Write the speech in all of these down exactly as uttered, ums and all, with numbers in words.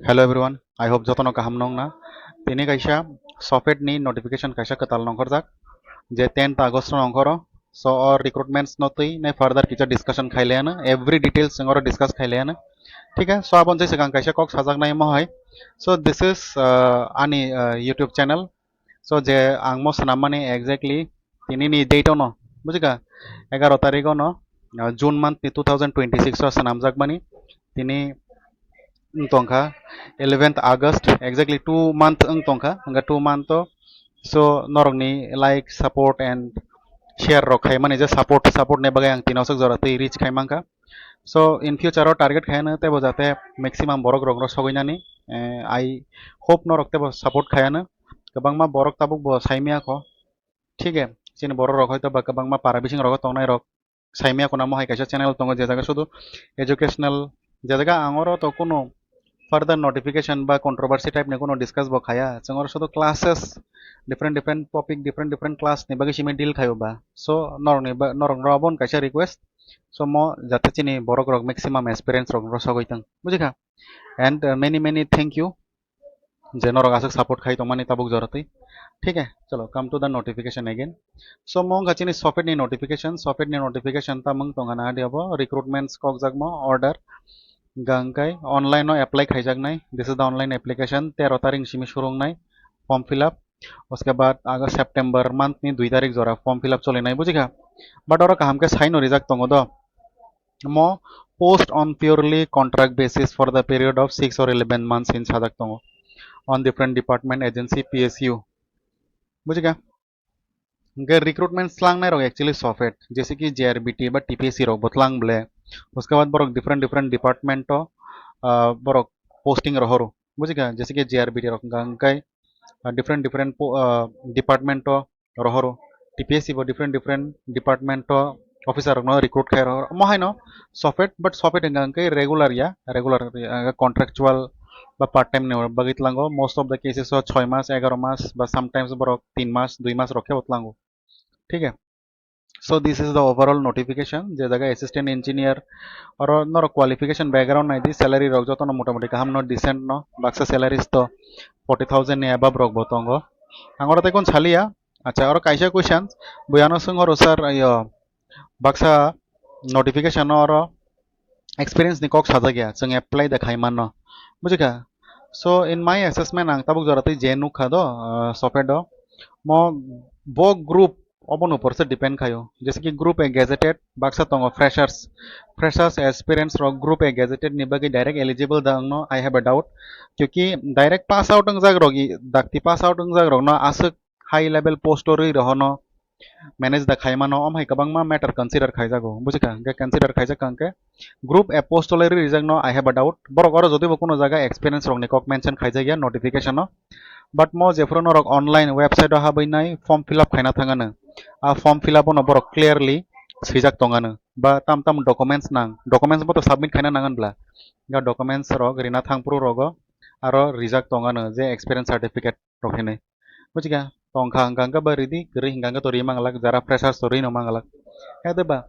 Hello everyone, I hope jotono kaham nongna. Tini kaisa SOFET ni notification kaisa kwtal nongkhorjak, je tenth August no nongkhoro. So o recruitments no twi nai further kicha discussion khailaiano, every details chwng oro discuss khailaiano. Thik hai, so aboni jai swkang kaisa kok sajaknai mohai. So this is uh, ani uh, YouTube channel. So je ang mo swnammani exactly tini ni date ono, bujikha, egaro tarik ono, uh, June month ni two thousand twenty-six o swnamjakmani. Tini wng tongkha eleventh August, exactly two month wng tongkha, hwnkhe two month o. So norokni like, support and share rok khaimani je support, support ni bagwi ang tino aswk jora twi reach khai mankha. So in future o target khaiano teibo jate maximum borok rok no sogwi nani. Eh, I hope norok teibo support khaiano. Kwbangma borok tabuk bo saimaya kho. Thik hai, chini borok rok hoito ba kwbangma para bising rogo tongnai rok saimaya kho, namo hai kaisa channel tongo je jaga sudu educational, je jaga ang oro to kuno further notification ba controversy type ni kuno discuss bo khaya. Chwng oro sudu classes, different different topic, different different class ni bagwi simi deal khaio ba. So norok ni ba, norok no abon kaisa request. So mo jate chini borok rok maximum experience rok rosogwi tong, bujikha? And uh, many many thank you je norok aswk support khai tongmani tabuk jora twi. Thik hai, chalo, come to the notification again. So mo wngkha chini SOFET ni notification, SOFET ni notification tamung tongkha na adi abo recruitments kokjakma order, hwnkhe online o apply khaijaknai. This is the online application, tero tarik simi surungnai form fill up. Uske baad aga September month ni dui tarik jora form fill up cholinai, bujikha? But oro kaham khe saino rijak tongo do. Mo post on purely contract basis for the period of six or eleven months hin sajak tongo on different department, agency, P S U. Bujikha? Hwnkhe recruitment slangnai rok actually SOFET, jese ki J R B T ba T P S C rok bo tlang ble. Uske baad borok different different department o, ah, borok posting rohoro. Bujikha? Jese ki J R B T rok hwnkha hwnkhe, ah, different different po-, ah, department o rohoro, T P S C bo different different department o officer rokno recruit khai rohoro. Omo haino SOFET, but SOFET hwnkha hwnkhe regular ya, regular, ah, contractual ba part time ni bagwi tlango. Most of the cases o choi mas, egaro mas ba sometimes borok tin mas, dui mas rok khe bo tlango. Thik hai? So this is the overall notification, je jaga assistant engineer, oro norok qualification background nai di, salary rok jotono motamoti kaham no, decent no, baksa salaries to forty thousand ni above rok bo tongo. Ang oro tei kun saliya. Acha, oro kaisa question, bui ano swng horo sir, ayo, baksa notification no oro experience ni kok sajak ya, chwng apply da khai mano, bujikha? So in my assessment ang tabuk jora tei je nukha do, ah, SOFET o, mo bo group obono porse depend khayo. Jese ki group A gazetted, baksa tongo freshers, freshers, aspirants rok group A gazetted ni bagwi direct eligible da wngno, I have a doubt. Kyunki direct pass out wngjak rok, dakti pass out wngjak rokno aswk high level post o rwi rohono manage da khaimano, omo hai kwbangma matter consider khaijago, bujikha? Hwnkhe consider khaijak hwnkhe group A post o le rwi rijakno, I have a doubt. Borok oro jodibo kuno jaga experience rokni kok mention khaijak ya notification o, but mo jephuru norok online website o habwi nai form fill up khaina thangano, a form fill up o no borok clearly swijak tongano ba tam tam documents nang, documents bo to submit khaina nangan bla, ya documents rok rina thangphuru rogo aro rijak tongano je experience certificate rok hinwi. Bujikha? Tongkha hwnkha hwnkhe ba ridi, kwrwi hwnkha hwnkhe to ri manglak, jara freshers to rino manglak. Hede ba?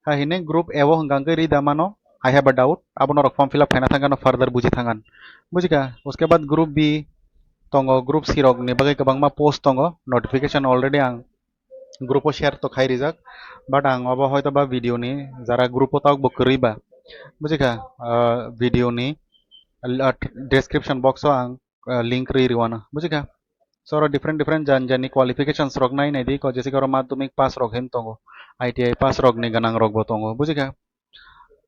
Ha hinwi group A o hwnkha hwnkhe ri da mano, I have a doubt. Abo norok form fill up khaina thangkha no further buji thangan. Bujikha? Uske baad group B tongo, group C rok ni bagwi kwbangma post tongo, notification already ang group o share to khai rijak, but ang obo hoito ba video ni jara group o tabuk bo kwrwi ba, bujikha? Ah, video ni, ah, description box o ang ah, link rwi rwano, bujikha? So oro different different jan jani qualifications rok nai nai di ko, jese ki oro madhyamik pass rok hin tongo, I T I pass rok ni gwnang rok bo tongo, bujikha?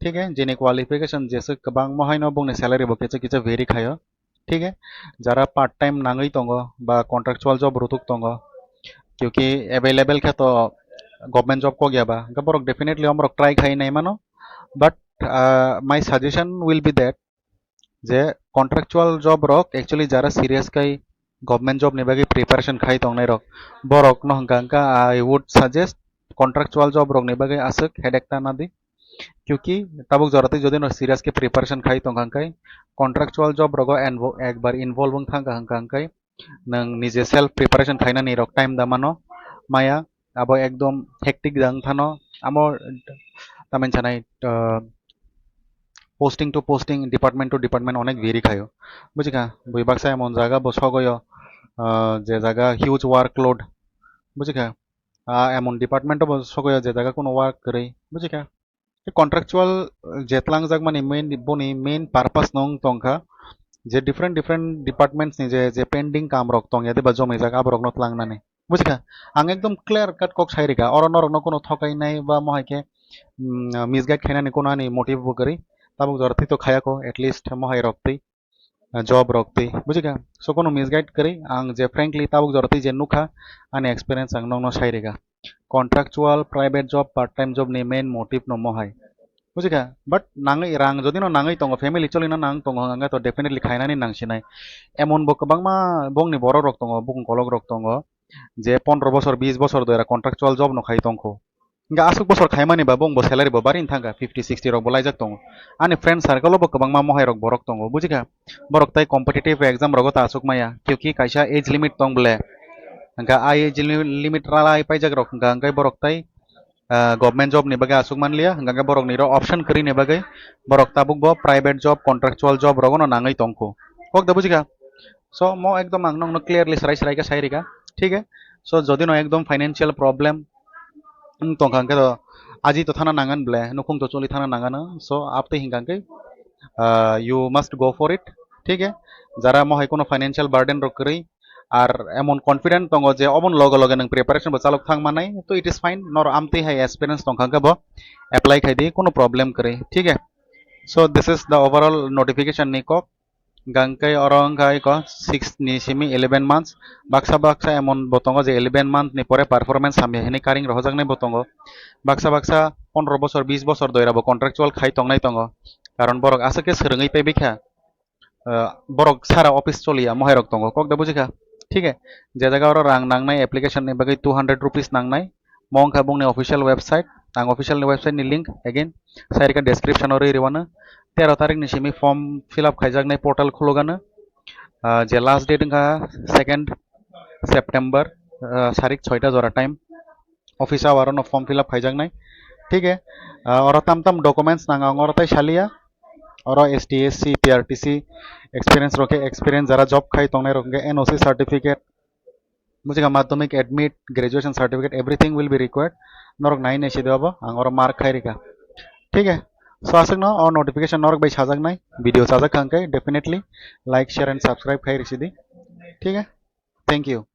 Thik hai, jini qualification jese kwbangma haino bongni salary bo kicha kicha vary khaio. Thik hai, jara part time nangwi tongo ba contractual job rutuk tongo, kyunki available khe to government job kok ya ba, hwnkhe borok definitely omorok try khai nai mano, but ah, my suggestion will be that je contractual job rok actually jara serious khai government job ni bagwi preparation khai tongnai rok, borok no hwnkha hwnkha I would suggest contractual job rok ni bagwi aswk headache ta nadi, kyunki tabuk jora twi jodi no serious khe preparation khai tongkha hwnkhe contractual job rogo envo-, ekbar involve wng thangkha hwnkha hwnkhe nwng nije self preparation khainani rok time da mano maya, abo ekdom hectic da wng thano, amo tamni sanai, ah, posting to posting, department to department onek vary khaio. Bujikha, bui baksa emon jaga bo sogoyo, ah, je jaga huge workload, bujikha, ah, emon department bo sogoyo je jaga kuno work kwrwi, bujikha. Contractual, eh, je tlangjak mani main, boni main purpose no wng tongkha je different different departments ni je, je pending kam rok tongya deba jomijak aborok no tlangnani. Bujikha, ang ekdom clear cut kok sai rikha, oro norok no kuno thokainai ba mohai khe, mm, misguide khainani kuno ani motive bo kwrwi, tabuk jora twi to khayako, at least mohai rok twi, ah, job rok twi, bujikha. So kuno misguide kwrwi, ang je frankly tabuk jora twi je nukha, ani experience ang nokno sai rikha. Contractual, private job, part time job ni main motive no mohai, bujikha. But nangwi rang jodi no nangwi tongo, family cholina nang tongo, hwnkhe to definitely khainani nangsinai. Emon bo kwbangma bongni borok rok tongo, bukung kolok rok tongo, je pondro bosor, bis bosor doira contractual job no khai tongkho. Hingke aswk bosor khaimani ba bongbo salary bo barini thangkha, fifty, sixty rok bo laijak tongo. Ani friend circle o bo kwbangma mohai rok borok tongo, bujikha. Borok tai competitive exam rogo ta aswk maya, kyuki kaisa age limit tong ble. Hingke a age li-, limit ralai paijak rok hingka hingke borok tai, ah, government job ni bagwi aswk manliya, hingka hingke borok ni ro option kwrwi ni bagwi borok tabuk bo private job, contractual job rogo no nangwi tongkho. Kok da bujikha? So mo ekdom ang nokno clearly srai srai khe sai rikha, thik he. So jodi no ekdom financial problem wng tongkha hwnkhe to aji to thana nangan ble, nukhung to choli thana nangano. So aptwi hingkha hwnkhe, ah, you must go for it, thik he. Jara mohai kono financial burden rok kwrwi, ar emon confident tongo je obon loge loge nwng preparation bo chalok thang manai, to it is fine. Nor amtwi hai experience tongkha hwnkhe bo apply khai di, kono problem kwrwi, thik he. So this is the overall notification ni kok. Hingkha hwnkhe oro wngkha iko six ni simi eleven months. Baksa baksa emon bo tongo je eleven month ni pore performance hamya hinwi karing rohojaknai bo tongo. Baksa baksa pondro bosor, bis bosor doira bo contractual khai tongnai tongo. Karon borok aswk khe swrwngwi pebikha, ah, borok sara office choliya mohai rok tongo, kok da bujikha? Thik he, je jaga oro rang nangnai application ni bagwi two hundred rupees nangnai, mo wngkha bongni official website. Ang official ni website ni link again sai rikha description o rwi rwano. Tero tarik ni simi form fill up khaijaknai portal khulugano. Ah, je last date wngkha second September, ah, sarik soita jora time. Office hour ono form fill up khaijaknai. Thik he, ah, oro tam tam documents nang ang oro tai saliya. Oro S T, S C, P R T C experience rok khe experience, jara job khai tongnai rok khe N O C certificate, bujikha, madhyamik, admit, graduation certificate, everything will be required. Norok nai nai sidi obo, ang oro mark khai rikha. Thik he? So aswkno o notification norok bai sajaknai, video chajak kha hwnkhe definitely like, share and subscribe khai risidi. Thik he? Thank you.